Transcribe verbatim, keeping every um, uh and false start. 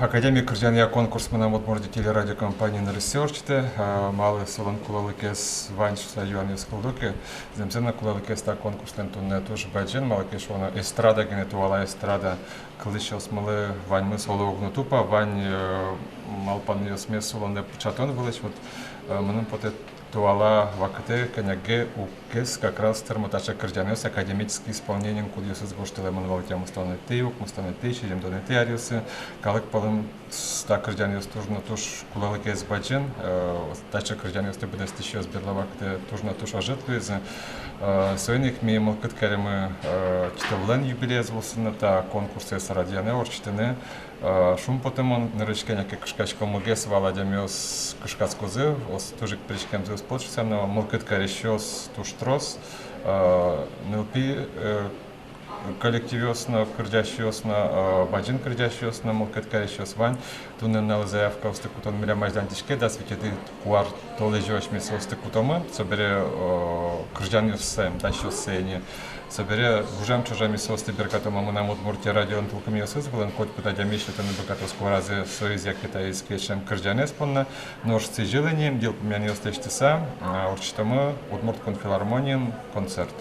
Академия кырӟанъя конкурс «Мынам Удмуртие» телерадиокомпаниын нырысьсэ ортчытэ. А малы солэн кулэлыкез вань шуыса юанъёс кылдо ке, зэмзэ но кулэлыкез та конкурслэн туннэ туж бадӟым, малы ке шуоно эстрада гинэ, туала эстрада кылӥсьёсмылы ваньмыз оло уг но тупа, вань, э, малпанъёсмес улонэ пыӵатон вылысь. Вот, э, мыным потэ, туала вакытэ кӧня ке уггес как раз тырмо таӵе кырӟанъёс академический исполнениен, кудъёсыз гожтылэмын вал тямыстонэтӥ, укмыстонэтӥ, сизьымдонэтӥ аръёсы. Калык пӧлын с-, та кырӟанъёс туж но туж кулэлыкез бадӟым, э, таӵе кырӟанъёсты быдэстӥсьёс берло вакытэ туж но туж ӧжыт луизы. Э, соин ик ми мылкыд каримы, э, тӥ тӧллэн юбилеез улсын но та конкурсэз радъяны, ортчытыны. Э, шумпотымон, нырысь кӧня ке кышкаськомы гес вал, адямиос кышкаськозы, ос туж ик пыриськемзы уз поты шуыса, но мылкыд карисьёс туж трос. Э, нылпи, э, коллективъёс но, кырӟасьёс но, э, бадӟым кырӟасьёс но, мылкыд карисьёс вань. Туннэ нуналэ заявкаосты кутон милям азьланьтӥське, дас витетӥ куартолэзе асьмеос соосты кутомы, собере, э, кырӟанъёссэ, дасьёссэ ини. Собере гужем ӵоже ми соосты бергатомы «Мынам Удмуртие» радиолэн тулкымъёсыз вылын, котькуд адями сётыны быгатоз куаразэ соиз яке таиз кельшем кырӟанэз понна. Нош сӥзьыл ини, йылпумъянъёс лэсьтыса, а, ортчытомы Удмурт кун филармониын концерт.